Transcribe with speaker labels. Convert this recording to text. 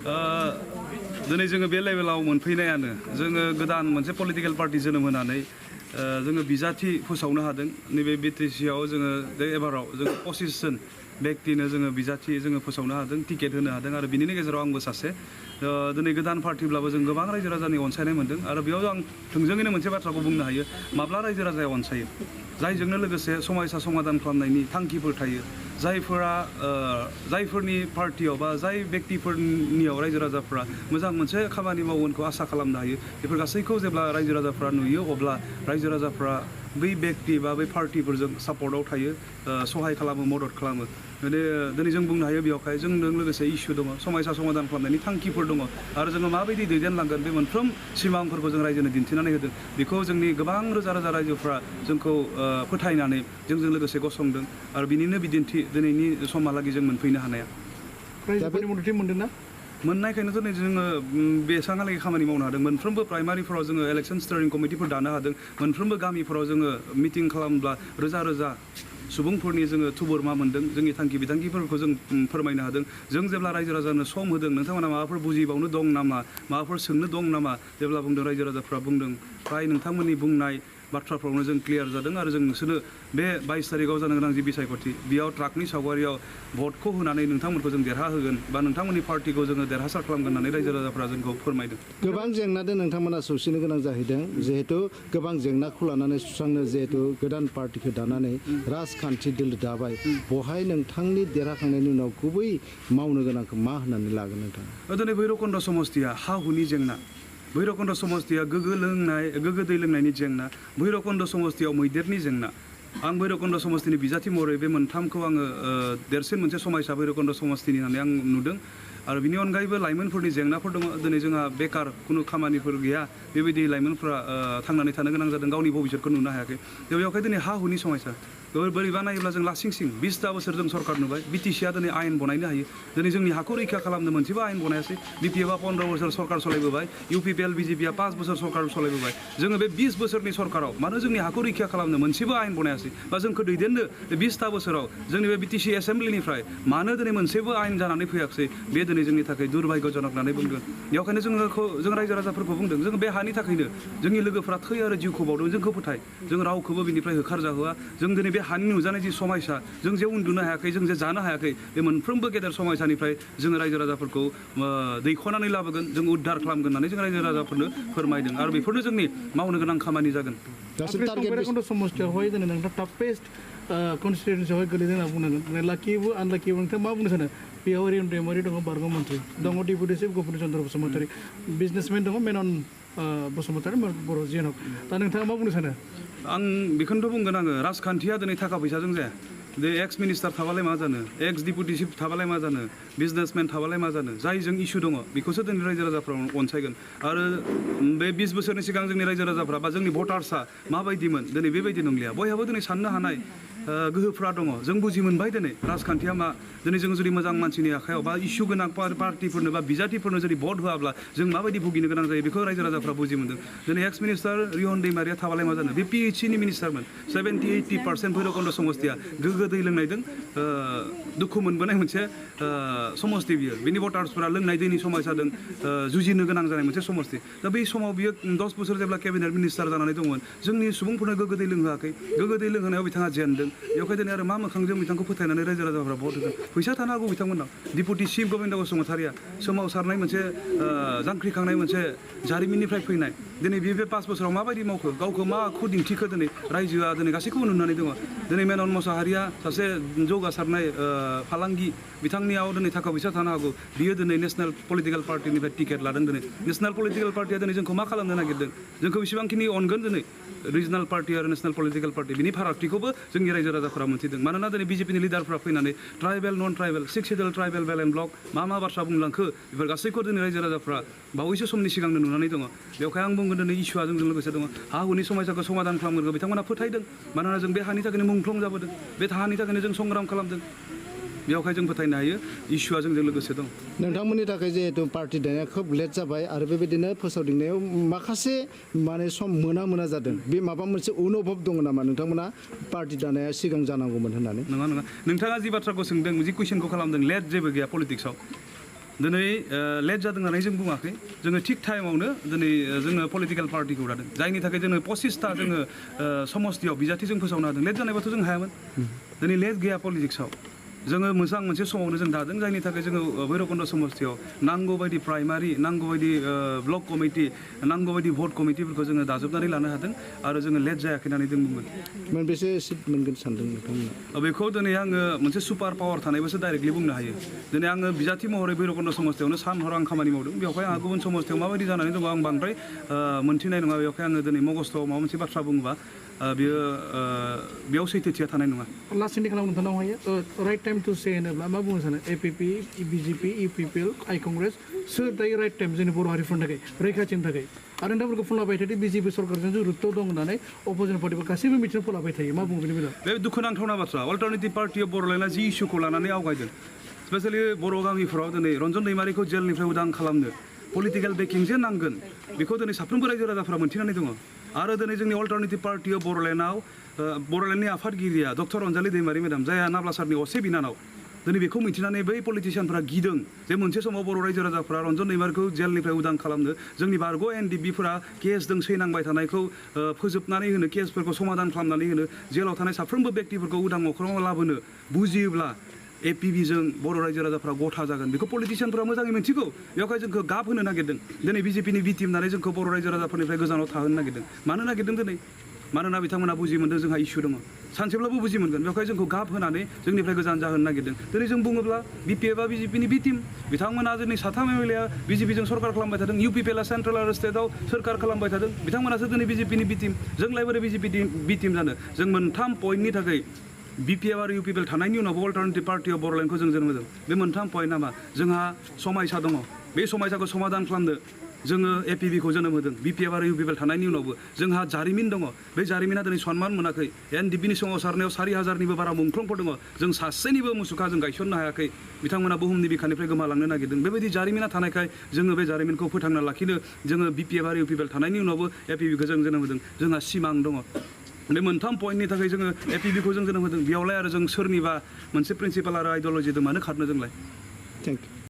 Speaker 1: दिनै जोङो बे लेभेलाव मोनफैनायानो जोङो गोदान मोनसे पलिटिकेल पार्टि जोनोम होनानै जोङो बिजाथि फोसावनो हादों नैबे बिटिसिआव जोङो एबाराव जोङो 25 जन व्यक्तिनो जोङो बिजाथि जोङो फोसावनो हादों टिकेट होनो हादों आरो बिनिनो गेजेराव आंबो सासे दिनै गोदान पार्टिब्लाबो जों गोबां रायजो राजानि अनसायनाय मोन्दों आरो बेयाव आं थोंजोङैनो मोनसे बाथ्राखौ बुंनो हायो माब्ला रायजो राजाया अनसायो जायजोंनो लोगोसे समायसा समाधान खालामनायनि थांखिफोर थायो जायफोरनि पार्टियाव बा जाय व्यक्तिफोरनियाव रायजो राजाफ्रा मोजां मोनसे खामानि मावगोनखौ आसा खालामनो हायो बेफोर गासैखौ जेब्ला रायजो राजाफ्रा नुयो अब्ला रायजो राजाफ्रा बै व्यक्ति बा बै पार्टिफोरजों सापर्टआव थायो सहाय खालामो मदद खालामो दिनै जों बुंनो हायो बेयावहाय जोंजों लोगोसे इस्यु दङ समायसा समाधान खालामनायनि थांखिफोर दङ आरो जोङो माबायदि दैदेनलांगोन बे मोनफ्रोम सिमांफोरखौ जों रायजोनो दिन्थिनानै होदों बेखौ जोंनि गोबां रोजा रोजा रायजोफ्रा जोंखौ फोथायनानै जोंजों लोगोसे गसंदों आरो बिनिनो बिदिन्थि दिनैनि समहालागै जों मोनफैनो हानाया
Speaker 2: रायजोफोरनि मददथि मोनदोंना
Speaker 1: मोननायखायनो दिनै जोङो बेसांहालागै खामानि मावनो हादों मोनफ्रोमबो प्राइमारिफोराव जोङो इलेक्सन स्टियारिं कमिटिफोर दानो हादों मोनफ्रोमबो गामिफोराव जोङो मिटिं खालामब्ला रोजा रोजा सुबुंफोरनि जोङो थुबुरमा मोन्दों जोंनि थांखि बिथांखिफोरखौ जों फोरमायनो हादों जों जेब्ला रायजो राजानो सम होदों नोंथांमोना माबाफोर बुजिबावनो दं नामा माबाफोर सोंनो दं नामा जेब्ला बुंदों रायजो राजाफ्रा बुंदों फ्राय नोंथांमोननि बुंनाय बाथ्राफ्रावनो जों क्लियार जादों आरो जों नोंसोरनो बे 22 तारिखआव जानो गोनां जि बिसायख'थि बेयाव ट्राकनि सावगारियाव भटखौ होनानै नोंथांमोनखौ जों देरहाहोगोन बा नोंथांमोननि पार्टिखौ जोङो देरहासार खालामगोन होननानै रायजो राजाफ्रा जोंखौ फोरमायदों
Speaker 2: गोबां जेंनाजों नोंथांमोना सौसिनो गोनां जाहैदों जिहेतु गोबां जेंनाखौ लानानै सुस्रांनो जिहेतु गोदान पार्टिखौ दानानै राजखान्थि दोलो दाबाय बहाय नोंथांनि देरहाखांनायनि उनाव गुबै मावनो गोनांखौ मा होननानै लागोन नोंथाङा
Speaker 1: दिनै भैरबकुन्द समस्तिया हा हुनि जेंना भैरबकुन्द समस्तिया गोग्गो दै लोंनायनि जेंना भैरबकुन्द समस्तियाव मैदेरनि जेंना आं भैरबकुन्द समस्तिनि बिजाथि महरै बे मोनथामखौ आङो देरसिन मोनसे समायसा भैरबकुन्द समस्तिनि होननानै आं नुदों आरो बिनि अनगायैबो लाइमोनफोरनि जेंनाफोर दङ दिनै जोंहा बेकार खुनु खामानिफोर गैया बेबायदि लाइमोनफ्रा थांनानै थानो गोनां जादों गावनि भबिष्यतखौ नुनो हायाखै बेवहाय दिनै हा हुनि समयसा बोरैबा नायोब्ला जों लासिं 20टा बोसोर जों सरकार नुबाय बिटिसिआ दिनै आयेन बनायनो हायो दिनै जोंनि हाखौ रैखा खालामनो मोनसेबो आयेन बनायासै बिपिएफआ 15 बोसोर सरकार सलायबोबाय इउपिपिएल बिजेपिआ 5 बोसोर सरकार सलायबोबाय जोङो बे 20 बोसोरनि सरकाराव मानो जोंनि हाखौ रैखा खालामनो मोनसेबो आयेन बनायासै बा जोंखौ दैदेननो बे 20टा बोसोराव जोंनि बे बिटिसि एसेम्ब्लिनिफ्राय मानो दिनै मोनसेबो आयेन जानानै फैयाखै बे दिनै जोंनि थाखाय दुर्भाग्यजनक होननानै बुंदों बेखायनो जों रायजो राजाफोरखौ बुंदों जों बे हानि थाखायनो जोंनि लोगोफ्रा थै आरो जिउखौ बावदों जोंखौ फोथाय जों रावखौबो बिनिफ्राय होखारजाहोआ जों दिनै बे हानि नुजानाय जि समायसा जों जे उन्दुनो हायाखै जों जे जानो हायाखै बे मोनफ्रोमबो गेदेर समायसानिफ्राय जोङो रायजो राजाफोरखौ दैख'नानै लाबोगोन जों उद्धार खालामगोन होननानै जों रायजो राजाफोरनो फोरमायदों आरो बेफोरनो जोंनि मावनो गोनां खामानि जागोन
Speaker 2: भैरबकुन्द समस्तियावहाय दिनै नोंथाङा टाफेस्ट कनस्टिटुवेन्सियावहाय गोलैदों होनना बुंनांगोन लाकिबो आनलाकिबो नोंथाङा मा बुंनो सानो बेयाव रिम दैमारि दङ बारग' मन्त्रि दङ deputy chief governor Chandra Basumatary businessmen दङ मेनन बसुमतारी बर' जिएनक दा नोंथाङा मा बुंनो सानो
Speaker 1: आं बेखौनोथ' बुंगोन आङो राजखान्थिया दिनै थाखा फैसाजों जाया एक्स मिनिस्टार थाबालाय मा जानो एक्स डिपुटि चिफ थाबालाय मा जानो बिजनेसमेन थाबालाय मा जानो जायजों इसु दङ बेखौसो दिनै रायजो राजाफ्रा अनसायगोन आरो बे 20 बोसोरनि सिगां जोंनि रायजो राजाफ्रा बा जोंनि भटार्सआ माबायदिमोन दिनै बेबायदि नंलिया बयहाबो दिनै साननो हानाय गोहोफ्रा दङ जों बुजि मोनबाय दिनै राजखान्थिया मा दिनै जों जुदि मोजां मानसिनि आखायाव बा इसु गोनां पार्टिफोरनो बा बिजाथिफोरनो जुदि भट होआब्ला जों माबायदि भुगिनो गोनां जायो बेखौ रायजो राजाफ्रा बुजि मोनदों दिनै एक्स मिनिस्टार रिहन दैमारिया थाबालाय मा जानो बे पिएइचसिनि मिनिस्टारमोन 70-80% भैरबकुन्द समस्तिया गोग्गो दै लोंनायजों दुखु मोनबोनाय मोनसे समस्ति बियो बिनि भटार्सफोरा लोंनाय दैनि समस्याजों जुजिनो गोनां जानाय मोनसे समस्ति दा बै समाव बियो 10 बोसोर जेब्ला केबिनेट मिनिस्टार जानानै दंमोन जोंनि सुबुंफोरनो गोग्गो दै लोंहोआखै गोग्गो दै लोंहोनायाव बिथाङा जेनदों बेवहाय दिनै आरो मा मोखांजों बिथांखौ फोथायनानै रायजो राजाफ्रा भट होदों फैसा थानो हागौ बिथांमोननाव डिपुटि चिफ गभर्नर बसुमतारीया सोमावसारनाय मोनसे जांख्रिखांनाय मोनसे जारिमिननिफ्राय फैनाय दिनै बे 5 बोसोराव माबायदि मावखो गावखौ मा आखु दिन्थिखो दिनै रायजोआ दिनै गासैखौबो नुनानै दङ दिनै मेनन मोसाहारिया सासे जौगासारनाय फालांगि बिथांनियाव दिनै थाखा फैसा थानो हागौ बियो दिनै नेशनेल पलिटिकेल पार्टिनिफ्राय टिकेट लादों दिनै नेशनेल पलिटिकेल पार्टिया दिनै जोंखौ मा खालामनो नागिरदों जोंखौ बेसेबांखिनि अनगोन दिनै रिजनाल पार्टि आरो नेशनेल पलिटिकेल पार्टि बिनि फारागथिखौबो जोंनि रायजो राजाफोरा मोनथिदों मानोना दिनै बिजेपिनि लिडारफ्रा फैनानै ट्राइबेल नन ट्राइबेल 6 सिडुल ट्राइबेल बेल एन्ड ब्लक मा बाथ्रा बुंलांखो बेफोर गासैखौ दिनै रायजो राजाफ्रा बावैसो समनि सिगांनो नुनानै दङ बेवहाय आं बुंगोन दिनै इसुआ जोंजों लोगोसे दङ हा हुनि समस्याखौ समाधान खालामगोन बिथांमोना फोथायदों मानोना जों बे हानि थाखायनो मुंख्लं जाबोदों बे हानि थाखायनो जों संग्राम खालामदों बेवहाय जों फोथायनो हायो इसुआ जोंजों लोगोसे दं
Speaker 2: नोंथांमोननि थाखाय जिहेतु पार्टि दानाया खोब लेट जाबाय आरो बेबायदिनो फोसावदिंनायाव माखासे सम मोना जादों बे माबा मोनसे अनुभब दङ नामा नोंथांमोना पार्टि दानाया सिगां जानांगौमोन होननानै
Speaker 1: नङा नोंथाङा जि बाथ्राखौ सोंदों जि कुइसनखौ खालामदों लेट जेबो गैया पलिटिक्सआव दिनै लेट जादों होननानै जों बुङाखै जोङो थिग टाइमावनो दिनै जोङो पलिटिकेल पार्टिखौ लादों जायनि थाखाय जोङो 25टा जोङो समस्तियाव बिजाथि जों फोसावनो हादों लेट जानायबाथ' जों हायामोन दिनै लेट गैया पलिटिक्सआव जोङो मोजां मोनसे समावनो जों दादों जायनि थाखाय जोङो भैरबकुन्द समस्तियाव नांगौ बायदि प्राइमारि नांगौ बायदि ब्लक कमिटि नांगौ बायदि भट कमिटिफोरखौ जोङो दाजोबनानै लानो हादों आरो जोङो लेट जायाखै होननानै जों बुंगोन
Speaker 2: मोनबेसे सिट मोनगोन सानदों नोंथांमोना
Speaker 1: बेखौ दिनै आङो मोनसे सुपार पावार थानायबोसो डाइरेक्टलि बुंनो हायो दिनै आङो बिजाथि महरै भैरबकुन्द समस्तियावनो सान हर आं खामानि मावदों बेवहाय आंहा गुबुन समस्तियाव माबायदि जानानै दङ आं बांद्राय मोनथिनाय नङा बेवहाय आङो दिनै मगस्थआव माबा मोनसे बाथ्रा बुङोबा बेयाव सैथोथिया थानाय नङा
Speaker 2: लास्टनि खालाम नोंथांनाव हायो राइट टाइम टु से होनोब्ला मा बुंनो सानो एपिपि बिजेपि इउपिपिएल आइ कंग्रेस सोर दायो राइट टाइम जोंनि बर' हारिफोरनि थाखाय रैखाथिनि थाखाय आरो नोंथांफोरखौ फुनलाबाय थायो बिजेपि सरकारजों जुरुत्त दं होननानै अपोजिसन पार्टिफोर गासैबो मिथिनो फुनलाबाय थायो मा बुङो बेनि बेलायाव
Speaker 1: बे दुखुनांथावना बाथ्रा अल्टारनेटिभ पार्टि अफ बर'लेण्डआ जि इस्युखौ लानानै आवगायदों स्पेसियेलि बर' गामिफोराव दिनै रन्जन दैमारिखौ जेलनिफ्राय उदां खालामनो पलिटिकेल बेकिं जे नांगोन बेखौ दिनै साफ्रोमबो रायजो राजाफ्रा मोनथिनानै दङ आरो दिनै जोंनि अल्टारनेटिभ पार्टि अफ बर'लेण्डआव बर'लेण्डनि आफादगिरिया डक्टर अनजालि दैमारि मेडाम जायहा नाब्लासारनि असे बिनानाव दिनै बेखौ मिथिनानै बै पलिटिसियानफोरा गिदों जे मोनसे समाव बर' रायजो राजाफ्रा रन्जन दैमारिखौ जेलनिफ्राय उदां खालामनो जोंनि बारग' एनडिबिफोरा केसजों सैनांबाय थानायखौ फोजोबनानै होनो केसफोरखौ समाधान खालामनानै होनो जेलाव थानाय साफ्रोमबो बेक्तिफोरखौ उदां अख्राङाव लाबोनो बुजियोब्ला एपिबिजों बर' रायजो राजाफ्रा गथा जागोन बेखौ पलिटिसियानफ्रा मोजाङै मिथिगौ बेवहाय जोंखौ गाब होनो नागिरदों दिनै बिजेपिनि बि टिम होननानै जोंखौ बर' रायजो राजाफोरनिफ्राय गोजानाव थाहोनो नागिरदों मानो नागिरदों दिनै मानोना बिथांमोना बुजि मोनदों जोंहा इस्यु दङ सानसेब्लाबो बुजि मोनगोन बेवहाय जोंखौ गाब होनानै जोंनिफ्राय गोजान जाहोनो नागिरदों दिनै जों बुङोब्ला बिपिएफआ बिजेपिनि बि टिम बिथांमोना दिनै साथाम एमएलएआ बिजेपिजों सरकार खालामबाय थादों इउपिपिएलआ सेन्ट्रेल आरो स्टेटआव सरकार खालामबाय थादों बिथांमोनासो दिनै बिजेपिनि बि टिम जोंलाय बोरै बिजेपिनि बि टिम जानो जों मोनथाम पइन्टनि थाखाय बिपिएफ आरो इउपिपिएल थानायनि उनावबो अल्टारनेटिभ पार्टि अफ बर'लेण्डखौ जों जोनोम होदों बे मोनथाम पइन्टआ मा जोंहा समायसा दङ बे समायसाखौ समाधान खालामनो जोङो एपिबिखौ जोनोम होदों बिपिएफ आरो इउपिपिएल थानायनि उनावबो जोंहा जारिमिन दङ बे जारिमिना दिनै सनमान मोनाखै एनडिबिनि सोमावसारनायाव 4,000निबो बारा मुंख्लंफोर दङ जों सासेनिबो मुसुखा जों गायसननो हायाखै बिथांमोना बुहुमनि बिखानिफ्राय गोमालांनो नागिरदों बेबायदि जारिमिना थानायखाय जोङो बे जारिमिनखौ फोथांना लाखिनो जोङो बिपिएफ आरो इउपिपिएल थानायनि उनावबो एपिबिखौ जों जोनोम होदों जोंहा सिमां दङ बे मोनथाम पइन्टनि थाखाय जोङो एपिबिखौ जों जोनोम होदों बेयावलाय आरो जों सोरनिबा मोनसे प्रिन्सिपाल आरो आइडियल'जिजों मानो खारनो जोंलाय
Speaker 2: थेंक इउ